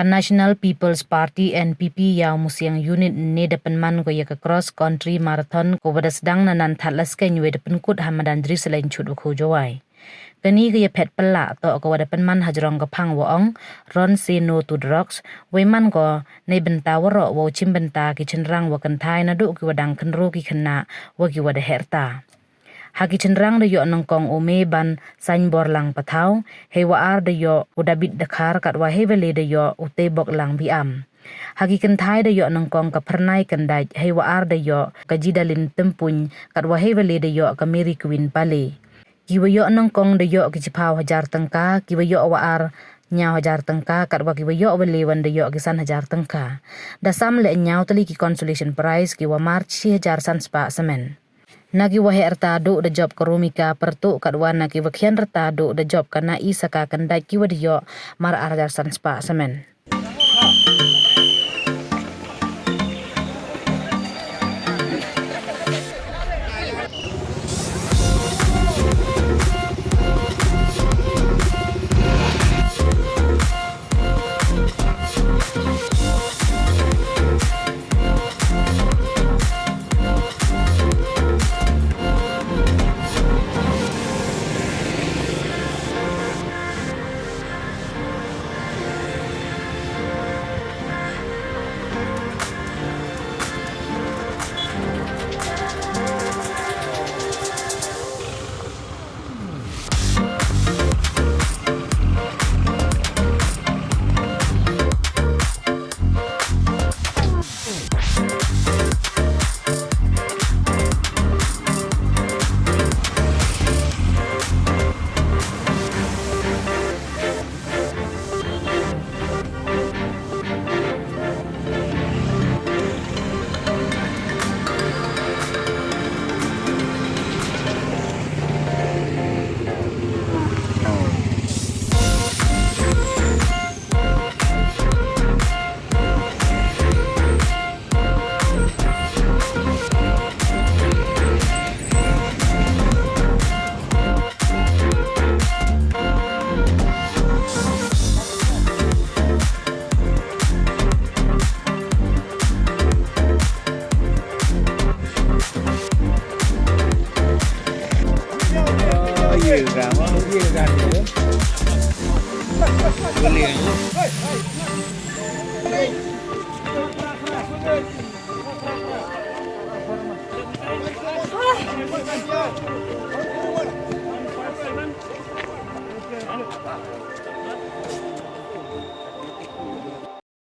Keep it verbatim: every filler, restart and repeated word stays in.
Ka National People's Party, N P P, Iawmusiang Unit ne da pynman ko ya ka Cross Country Marathon ko wa da sdang na Nangthalaskein wei da pynkut ha madan Jerusalem chut wa kho Jowai. Kani ka ya phet pela toh ka wa da pynman hajrong ka phang wa ong Ron Say No to Drugs, wei man ko nei bynta waroh wow chim bynta ki chynrang wa kynthai naduh ki wa dang khynru ki khynnah wa ki wa da heh rta. Ha ki chynrang da yoh nyngkong u Meban Sainborlang Pathaw, hei wa ar da yoh u David Dkhar, kat wa hei wa le da yoh u Teboklang Biam. Ha ki kynthai da yoh nyngkong ka Phyrnai Kyndait, hei wa ar da yoh ka Jidalin Tympuin, kat wa hei wa le da yoh ka Mary Queen Pale. Ki wa yoh nyngkong da yoh ki chiphaw hajar tyngka, ki wa yoh wa ar ynñiaw hajar tyngka, kat wa ki wa yoh wa le wan da yoh ki san hajar tyngka. Da sam le ynñiaw tylli ki consolation prize, ki wa mar chi hajar san spah samen. Na ki wa heh rta duh da jop ka Romika Pyrtuh, kat wa na ki wa khian rta duh da jop ka Naisaka Kyndait, ki wa da yoh mar ar hajar san spah samen.